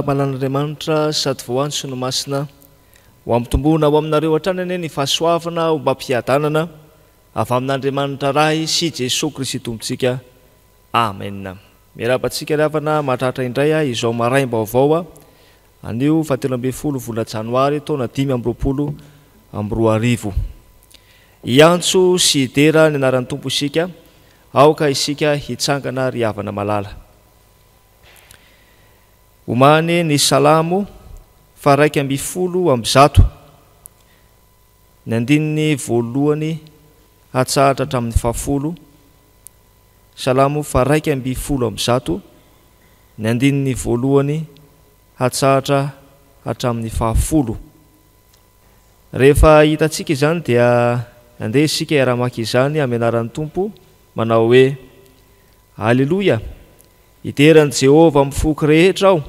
Malan'Andriamanitra sady voantso no masina, ho ampitomboina ho aminareo hatrany anie ny fahasoavana ombam-piadanana avy amin'Andriamanitra Ray sy Jesoa Kristy Tompontsika. Amen. Miarahaba antsika ry havana mahatratra indray izao maraim-baovao anio faha 13 volana janoary taona 2025. Hiantso sy hidera ny anaran'ny Tompo isika, aoka isika hitsangana ry havana malala. Omany ny Salamo faha 111, ny andininy voalohany hatsahatra hatramin'ny fahafolo, Salamo faha 111, ny andininy voalohany hatsahatra hatramin'ny fahafolo. Rehefa hitantsika izany dia andeha isika hiara-maka izany amin'ny anaran'ny Tompo manao hoe, Aleloia! Hidera an'i Jehovah amin'ny foko rehetra aho,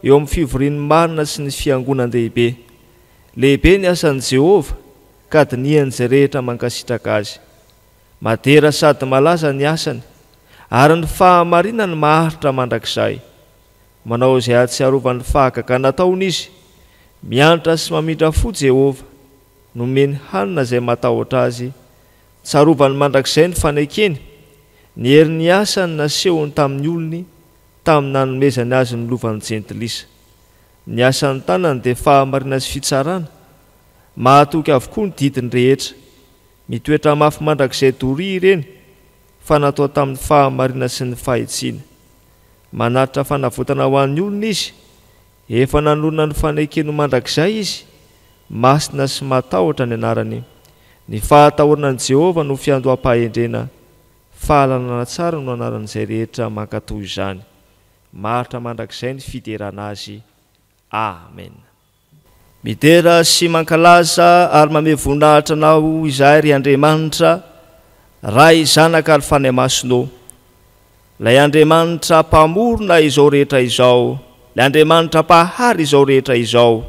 eo amin'ny fivorian'ny marina sy ny fiangonan-dehibe. Lehibe ny asan'i Jehovah, ka dinihan'izay rehetra mankasitraka azy. Madera sady malaza ny asany, ary ny fahamarinany maharitra mandrakizay. Manao izay hahatsiarovany ny fahagagana ataony izy. Miantra sy mamindra fo Jehovah. Nomeny hanina izay matahotra azy. Tsarovany mandrakizay ny fanekeny, ny herin'ny asany nasehony tamin'ny olony, tamin'ny nanomezany azy ny lovan'ny jentilisa. Ny asan'ny tanany dia fahamarinana sy fitsarana. Mahatoky avokoa ny didiny rehetra. Mitoetra mafy mandrakizay doria ireny, fa natao tamin'ny fahamarinana sy ny fahitsiana. Manatitra fanavotana ho an'ny olony izy. Efa nanorina ny fanekeny ho mandrakizay izy. Masina sy matahotra ny anarany. Ny fahatahorana an'i Jehovah no fiandoham-pahendrena. Fahalalana tsara no anaran'izay rehetra mankatò izany. Maharitra mandrakizay ny fiderana azy. Amena. Midera sy mankalaza ary mamehy voninahitra Anao izahay ry Andriamanitra, Ray, Zanaka ary Fanahy Masina ô. Ilay Andriamanitra Mpamorona izao rehetra izao, ilay Andriamanitra Mpahary izao rehetra izao.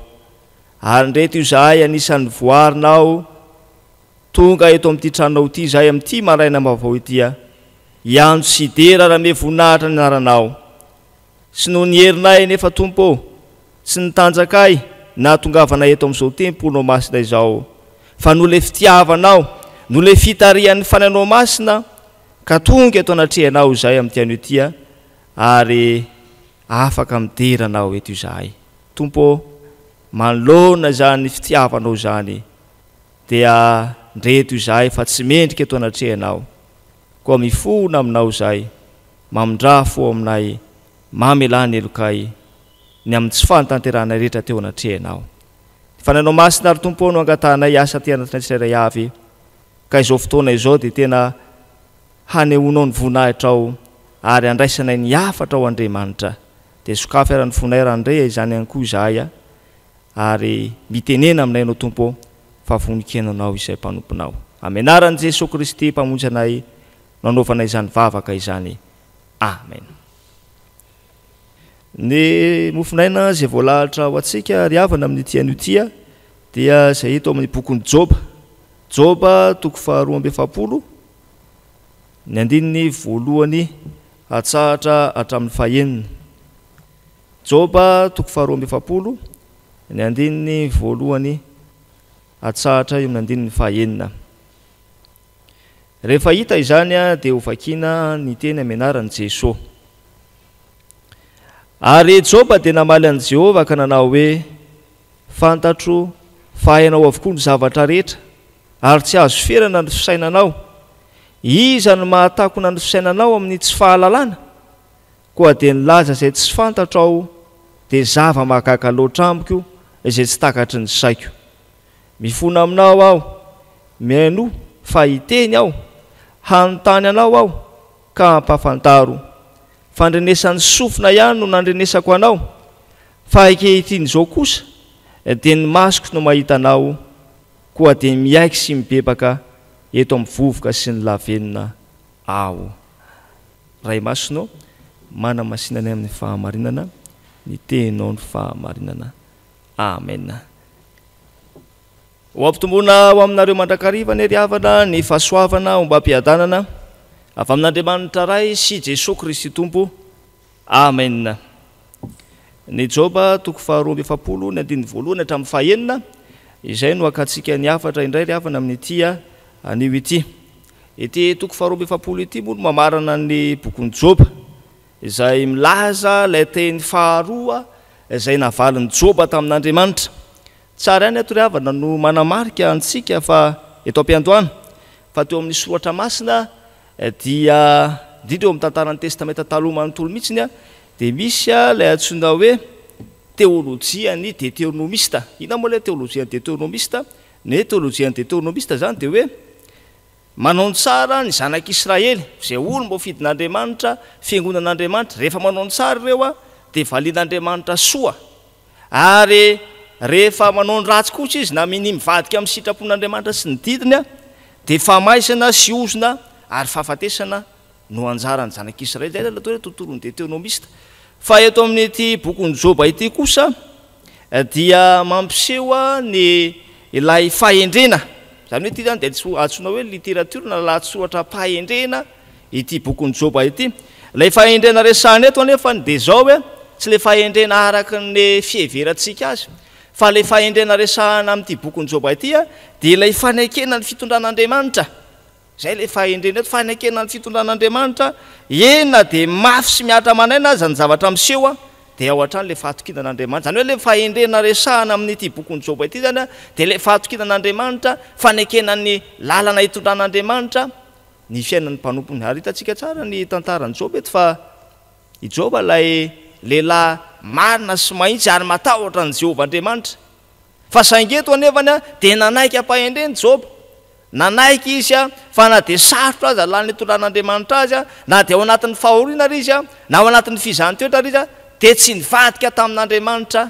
Ary ndreto izahay anisan'ny voarinao, tonga eto amin'ity tranonao ity izahay amin'ity maraina vaovao ity, hiantso sy hidera ary hamehy voninahitra ny anaranao. Tsy noho ny herinay anefa Tompo ô, tsy ny tanjakay nahatongavanay eto amin'izao tempolinao masina izao, fa noho ilay fitiavanao, noho ilay fitarihan'ny Fanahinao Masina ka tonga eto anatrehanao izahay amin'ity anio ity ary afaka midera Anao eto izahay. Tompo ô, manoloana izany fitiavanao izany dia ndreto izahay fa tsy mendrika eto anatrehanao, koa mifona aminao izahay. Mamindrà fo aminay, mamelà ny helokay, ny amin'ny tsy fahatanterahanay rehetra teo anatrehanao. Ny Fanahinao Masina, ry Tompo ô, no angatahanay hiasa aty anatinay tsirairay avy, ka izao fotoana izao dia tena hanehoanao ny voninahitrao ary handraisanay ny hafatrao Andriamanitra. Dia sokafy ara ny fonay raha handre izany ihany koa izahay, ary mitenena aminay Ianao Tompo ô, fa vonon-keno Anao izay mpanomponao. Amin'ny anaran'i Jesoa Kristy Mpamonjy anay, no anaovana izany vavaka izany. Amen. Ny mofon'aina izay voalahatra ho antsika ry havana amin'ity anio ity dia izay hita ao amin'ny bokin'i Joba. Joba toko faharoa amby 40, ny andininy voalohany hatsahatra hatramin'ny fahenina. Joba toko faharoa amby 40, ny andininy voalohany hatsahatra eo amin'ny andininy fahenina. Rehefa hita izany dia hovakiana ny teny amin'ny anaran'i Jesoa. Ary Joba dia namaly an'i Jehovah ka nanao hoe, Fantatro fa hainao avokoa ny zavatra rehetra, ary tsy azo ferana ny fisainanao. Iza no mahatakona ny fisainanao amin'ny tsy fahalalana? Koa dia nilaza izay tsy fantatro aho, dia zava-mahagaga loatra amiko izay tsy takatry ny saiko. Mifona aminao aho, mihainoa fa hiteny aho, hanontany anao aho, ka ampahafantaro. Fandrenesan'ny sofina ihany no nandrenesako anao, fa ankehitriny izao kosa dia ny masoko no mahita anao, koa dia miaiky sy mibebaka eto amin'ny vovoka sy ny lavenona aho. Ray Masina ô, manamasina anay amin'ny fahamarinana, ny teninao no fahamarinana. Amen. Ho ampitomboina ho aminareo mandrakariva anie ry havana ny fahasoavana ombam-piadanana avy amin'Andriamanitra Ray sy Jesoa Kristy Tompo. Amen. Ny Joba toko faharoa amby 40, ny andininy voalohany hatramin'ny fahenina, izay no hakantsika ny hafatra indray ry havana amin'ity anio ity. Ity toko faharoa amby 40 ity moa no mamarana ny bokin'i Joba, izay milaza ilay teny faharoa izay navalin'i Joba tamin'Andriamanitra. Tsara ihany ato ry havana no manamarika antsika fa eto am-piandohana, fa teo amin'ny soratra masina dia indrindra eo amin'ny tantaran'ny Testamenta Taloha manontolo mihitsy dia misy ilay antsoina hoe teolojian'ny deteronomista. Inona moa ilay teolojian'ny deteronomista? Ny hoe teolojian'ny deteronomista izany dia hoe manao ny tsara ny zanak'Israely, izay olom-boafidin'Andriamanitra, fiangonan'Andriamanitra. Rehefa manao ny tsara ireo dia valian'Andriamanitra soa. Ary rehefa manao ny ratsy kosa izy na minia mivadika amin'ny sitrapon'Andriamanitra sy ny didiny, dia famaizana sy ozona ary fahafatesana no anjaran'ny zanak'Israely. Izay ilay atao hoe tontolon'ny Deteronomista. Fa eto amin'ity bokin'i Joba ity kosa dia mampiseho ny ilay fahendrena. Izany hoe ity izany dia antsoina hoe literatiora na lahatsoratra am-pahendrena ity bokin'i Joba ity. Ilay fahendrena resahina eto anefa dia izao hoe, tsy ilay fahendrena araka ny fiheverantsika azy, fa ilay fahendrena resahina amin'ity bokin'i Joba ity dia ilay fanekena ny fitondran'Andriamanitra. Izay ilay fahendrena eto, fanekena ny fitondran'Andriamanitra, eny na dia mafy sy mihatra aman'aina aza ny zavatra miseho, dia ao hatrany ilay fahatokiana an'Andriamanitra. Izany hoe ilay fahendrena resahina amin'ity bokin'i Joba ity izany dia ilay fahatokiana an'Andriamanitra, fanekena ny lalana itondran'Andriamanitra ny fiainan'ny mpanompony. Ary hitantsika tsara ny tantaran'i Joba eto fa i Joba ilay lehilahy marina sy mahitsy ary matahotra an'i Jehovah Andriamanitra. Fa saingy eto anefany dia nanaiky am-pahendrena i Joba. Nanaiky izy fa na dia sarotra aza lany nitondran'Andriamanitra azy, na dia ao anatin'ny fahoriana ary izy, na ao anatin'ny fizahan-toetra ary izy, dia tsy nivadika tamin'Andriamanitra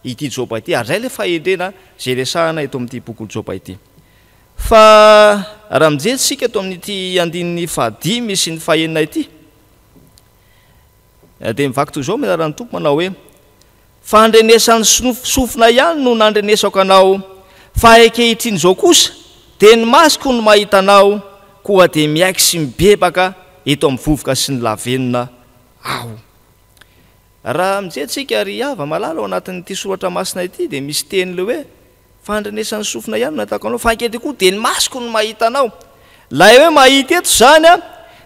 ity Joba ity. Ary izay ilay fahendrena izay resahana eto amin'ity bokin'i Joba ity. Fa raha mijery isika eto amin'ity andininy fahadimy sy ny fahenina ity, dia mivaky toy izao ny anaran'ny Tompo manao hoe, Fandrenesan'ny sofina ihany no nandrenesako anao, fa ankehitriny izao kosa dia ny masoko no mahita anao, koa dia miaiky sy mibebaka eto amin'ny vovoka sy ny lavenona aho. Raha mijery tsika ry hava malala ao anatin'ity soratra masina ity dia misy teny ilay hoe Fandrenesan'ny sofina ihany no nahitako anao, fa ankehitriny koa dia ny masoko no mahita anao. Ilay hoe mahita eto izany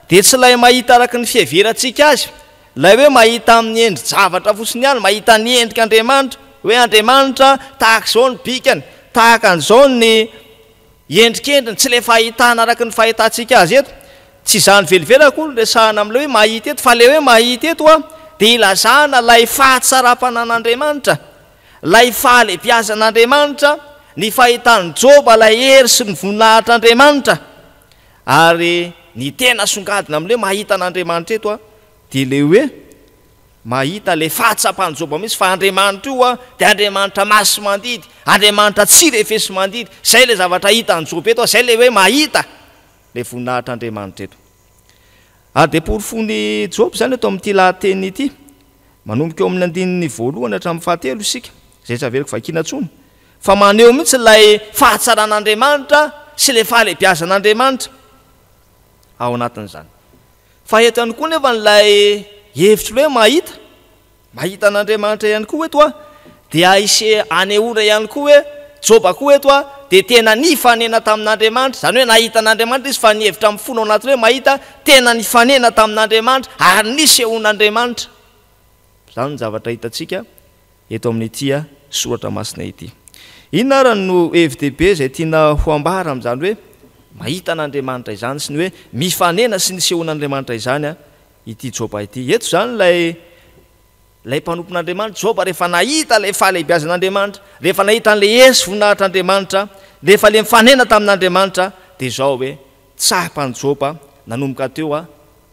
dia tsy ilay mahita araka ny fiheverantsika azy, ilay hoe mahita amin'ny endri-javatra fotsiny ihany, mahita ny endrik'Andriamanitra, hoe Andriamanitra tahaka izao ny bikany, tahaka an'izao ny endrikendriny, tsy ilay fahitana araka ny fahitantsika azy eto. Tsy izany velively akory no resahana amin'ilay hoe mahita eto, fa ilay hoe mahita eto dia ilazana ilay fahatsaram-panan'Andriamanitra. Ilay fahalebiazan'Andriamanitra, ny fahitan'i Joba ilay hery sy ny voninahitr'Andriamanitra, ary ny tena asongadina amin'ilay hoe mahita an'Andriamanitra eto dia ilay hoe mahita ilay fahatsapan'i Joba mihitsy fa Andriamanitra io dia Andriamanitra masi-mandidy, Andriamanitra tsy refesi-mandidy, izay ilay zavatra hitan'i Joba eto, izay ilay hoe mahita ilay voninahitr'Andriamanitra eto. Ary dia porofoin'i Joba izany eto amin'ity lahateny ity. Manomboka eo amin'ny andininy voalohany hatramin'ny fahatelo isika, izay tsy averiko vakiana intsony, fa maneho mihitsy ilay fahatsaran'Andriamanitra sy ilay fahalehibiazan'Andriamanitra ao anatin'izany. Fa eto ihany koa nefa ilay hevitry ilay hoe mahita, mahita an'Andriamanitra ihany koa eto dia ise anehoana ihany koa hoe Joba koa eto dia tena nifanena tamin'Andriamanitra, izany hoe nahita an'Andriamanitra izy fa nihevitra amin'ny fony ao anatiny hoe mahita, tena nifanena tamin'Andriamanitra ary nisehoan'Andriamanitra. Izany no zavatra hitantsika eto amin'ity soratra masina ity. Inona ary no hevi-dehibe izay tiana ho ambara amin'izany hoe mahita an'Andriamanitra izany sy ny hoe mifanena sy nisehoan'Andriamanitra izany ity Joba ity? Eto izany ilay Ilay mpanompon'Andriamanitra, Joba, rehefa nahita ilay fahalehibiazan'Andriamanitra, rehefa nahita an'ilay hery sy voninahitr'Andriamanitra, rehefa ilay nifanena tamin'Andriamanitra, dia izao hoe, tsapan'i Joba nanomboka teo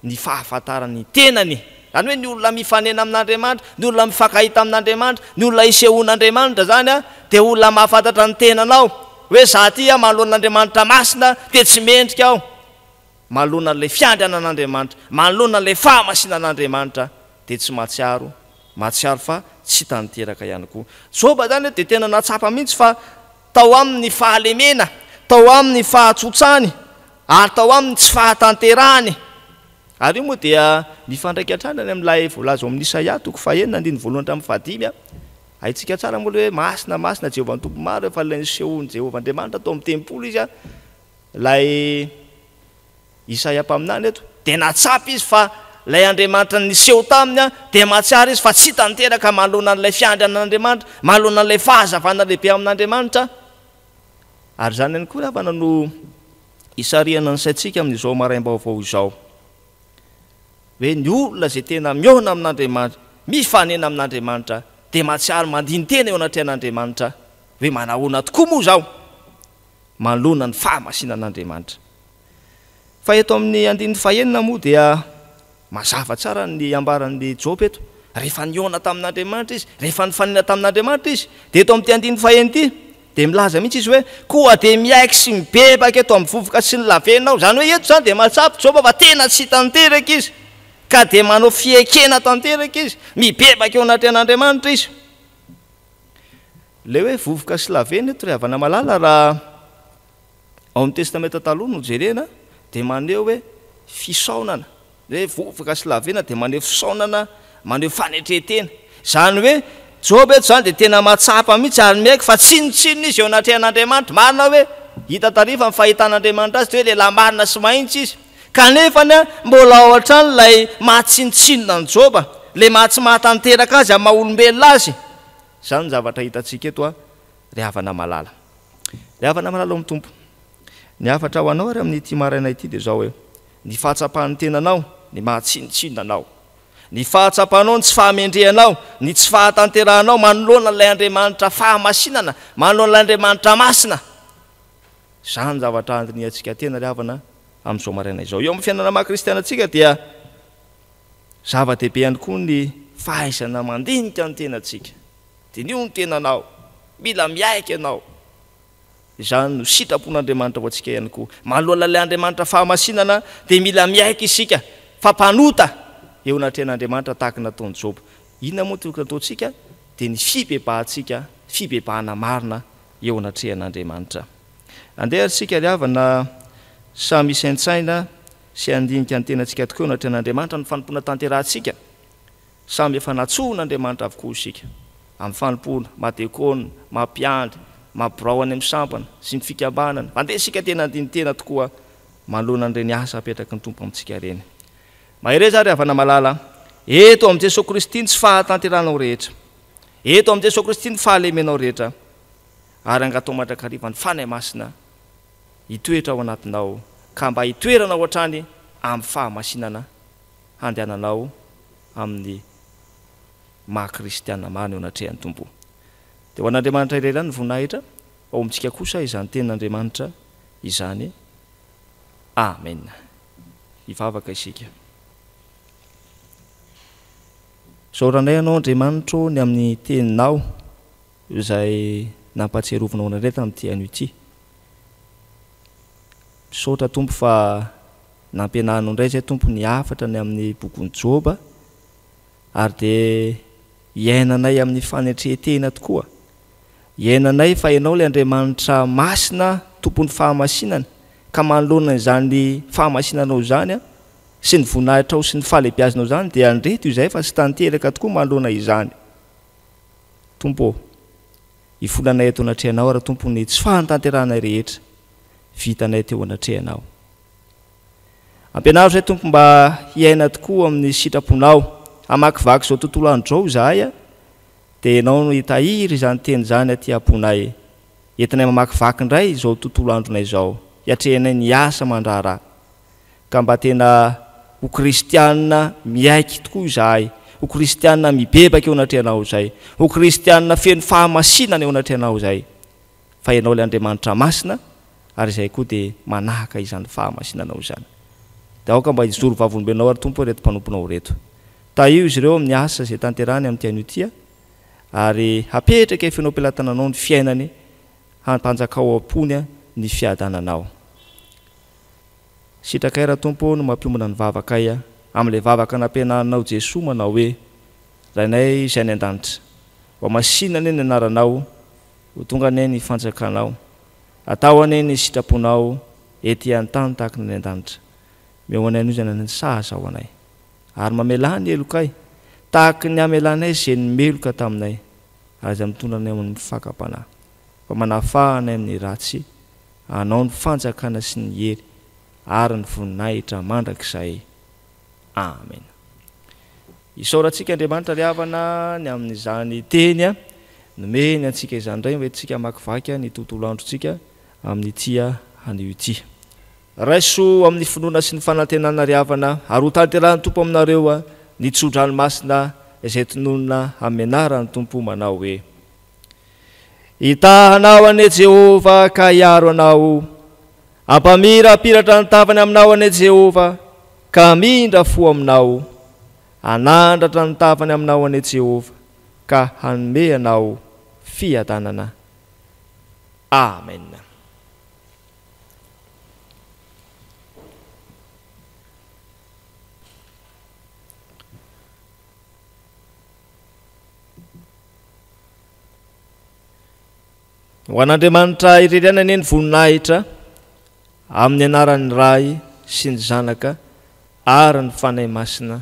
ny fahafantarany ny tenany. Izany hoe ny olona mifanena amin'Andriamanitra, ny olona mifankahita amin'Andriamanitra, ny olona isehoan'Andriamanitra izany dia olona mahafantatra ny tenanao, hoe izaho ity manoloana an'Andriamanitra masina dia tsy mendrika aho. Manoloana an'ilay fiandrianan'Andriamanitra, manoloana an'ilay fahamasinan'Andriamanitra, dia tsy mahatsiaro, mahatsiaro fa tsy tanteraka ihany koa. Joba izany dia tena nahatsapa mihitsy fa tao aminy ny fahalemena, tao aminy ny fahatsotsany, ary tao aminy ny tsy fahatanterahany. Ary io moa dia mifandraika hatrany any amin'ilay voalaza ao amin'ny Isaia toko fahenina andininy voalohany hatramin'ny fahadimy. Haintsika tsara moa ilay hoe masina, masina Jehovah ny Tompo maro, efa ilay nisehoan'i Jehovah Andriamanitra tao amin'ny tempoly izy, ilay Isaia mpaminany eto, dia nahatsapa izy fa ilay Andriamanitra niseho taminy dia mahatsiaro izy fa tsy tanteraka manoloana an'ilay fiandrianan'Andriamanitra, manoloana an'ilay fahazavana lehibe amin'Andriamanitra. Ary izany ihany koa ry havana no isarihana ny saintsika amin'izao maraim-baovao izao, hoe ny olona izay tena mihaona amin'Andriamanitra, mifanena amin'Andriamanitra, dia mahatsiaro mandini-tena eo anatrehan'Andriamanitra, hoe manahoana tokoa moa izaho manoloana ny fahamasinan'Andriamanitra. Fa eto amin'ny andininy fahenina moa dia mazava tsara ny ambaran'i Joba eto, rehefa nihaona tamin'Andriamanitra izy, rehefa nifanena tamin'Andriamanitra izy, dia eto amin'ity andininy fahenina ity dia milaza mihitsy izy hoe, koa dia miaiky sy mibebaka eto amin'ny vovoka sy ny lavenona aho. Izany hoe eto izany dia mahatsapa Joba fa tena tsy tanteraka izy, ka dia manao fiekena tanteraka izy, mibebaka eo anatrehan'Andriamanitra izy. Ilay hoe vovoka sy lavenona eto ry havana malala raha ao amin'ny Testamenta Taloha no jerena dia maneho hoe fisaonana, hoe vovoka sy lavenona dia maneho fisaonana, maneho fanetren-tena. Izany hoe Joba eto izany dia tena mahatsapa mihitsy ary miaiky fa tsinontsinona izy eo anatrehan'Andriamanitra. Marina hoe hita tary fa ny fahitan'Andriamanitra azy dia hoe lehilahy marina sy mahitsy izy. Kanefa mbola ao hatrany ilay maha tsinontsinona an'i Joba, ilay maha tsy mahatanteraka azy amin'ny maha olombelona azy. Izany no zavatra hitantsika eto ry havana malala. Ry havana malala ao amin'ny Tompo, ny hafatra ho anao ary amin'ity maraina ity dia izao hoe, ny fahatsapan'ny tenanao ny maha tsinontsinona anao, ny fahatsapanao ny tsy fahamendrehanao, ny tsy fahatanterahanao manoloana ilay Andriamanitra fahamasinana, manoloana ilay Andriamanitra masina. Izany zavatra handinihantsika tena ry havana amin'izao maraina izao. Eo amin'ny fiainana maha kristiana antsika dia zava-dehibe ihany koa ny fahaizana mandinika ny tenantsika. Diniho ny tenanao. Mila miaiky ianao. Izany no sitrapon'Andriamanitra ho antsika ihany koa. Manoloana ilay Andriamanitra fahamasinana dia mila miaiky isika fa mpanota eo anatrehan'Andriamanitra tahaka ny nataon'i Joba. Inona moa no tokony hataontsika? Dia ny fibebahantsika, fibebahana marina eo anatrehan'Andriamanitra. Andeha ary isika ry havana samy hisaintsaina sy handinika ny tenantsika tokoa eo anatrehan'Andriamanitra ny fanompoana tanterahantsika. Samy efa nantsoin'Andriamanitra avokoa isika amin'ny fanompoana, maha diakona, maha mpiandry, maha birao any amin'ny sampana sy ny fikambanana. Andeha isika tena handini-tena tokoa manoloana an'ireny asa apetraky ny Tompo amintsika ireny. Mahereza ary havana malala, eto amin'i Jesoa Kristy ny tsy fahatanterahanao rehetra. Eto amin'i Jesoa Kristy ny fahalemenao rehetra, ary angatao mandrakariva ny Fanahy Masina hitoetra ao anatinao, ka mba hitoeranao hatrany amin'ny fahamasinana handehananao amin'ny maha kristiana marina eo anatrehan'ny Tompo. Dia ho an'Andriamanitra irery ihany ny voninahitra, ao amintsika kosa izany tenin'Andriamanitra izany. Amen. Hivavaka isika. Isaoranay Anao Andriamanitra ô ny amin'ny Teninao izay nampahatsiarovinao anay indray tamin'ity anio ity. Misaotra Tompo fa nampianarinao indray izay Tompo ny hafatra ny amin'ny bokin'i Joba ary dia iainanay amin'ny fanetren-tena tokoa. Iainanay fa Ianao ilay Andriamanitra masina Tompon'ny fahamasinana ka manoloana izany fahamasinanao izany sy ny voninahitrao sy ny fahalehibiazinao izany dia ndreto izahay fa tsy tanteraka tokoa manoloana izany. Tompo ô, ifonanay eto anatrehanao ary Tompo ny tsy fahatanterahanay rehetra vitanay teo anatrehanao. Ampianaro izahay Tompo mba hiaina tokoa amin'ny sitraponao, hamakivaky izao tontolo andro izao izahay dia Ianao no hitahiry izany teny izany aty am-ponay, entinay mamakivaky indray izao tontolo andronay izao, hiatrehanay ny asa aman-draharaha. Ka mba tena ho kristiana miaiky tokoa izahay, ho kristiana mibebaka eo anatrehanao izay, ho kristiana feno fahamasinana eo anatrehanao izay, fa Ianao ilay Andriamanitra masina ary izahay koa dia manahaka izany fahamasinanao izany. Dia aoka mba hijoro vavolombelonao ary Tompo ireto mpanomponao ireto. Tahio izy ireo amin'ny asa izay tanterahiny amin'ity anio ity ary hapetraka eo feno-pelatananao ny fiainany hampanjakao ao am-pony ny fiadananao. Sitrakay ra Tompo ô no mampiombona ny vavakay a amin'ilay vavaka nampianarinao Jesoa manao hoe, Rainay izay any an-danitra, ho hamasina anie ny anaranao, ho tonga anie ny fanjakanao, atao anie ny sitraponao ety an-tany tahaka ny any an-danitra. Omeo anay anio izay anananay sahaza ho anay. Ary mamelà ny helokay, tahaky ny hamelanay izay nimeloka taminay, ary aza mitondra anay ho amin'ny fakam-panahy, fa manafaha anay amin'ny ratsy, Anao ny fanjakana sy ny hery ary ny voninahitra mandrakizay. Amena. Isaorantsika Andriamanitra ry havana ny amin'izany teny nomeny antsika izany indray ho entintsika hamakivaky ny tontolo androntsika amin'ity anio ity. Raiso amin'ny finoana sy ny fanantenana ry havana ary ho tanterahin'ny Tompo aminareo ny tso-dranomasina izay tononina amin'ny anaran'ny Tompo manao hoe, Hitaha anao anie Jehovah ka hiaro anao, hampamirapiratra ny tavany aminao anie Jehovah ka hamindra fo aminao, hanandratra ny tavany aminao anie Jehovah ka hanome anao fiadanana. Amen. Ho an'Andriamanitra irery ihany anie ny voninahitra amin'ny anaran'ny Ray sy ny Zanaka ary ny Fanahy Masina.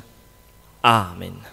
Amena.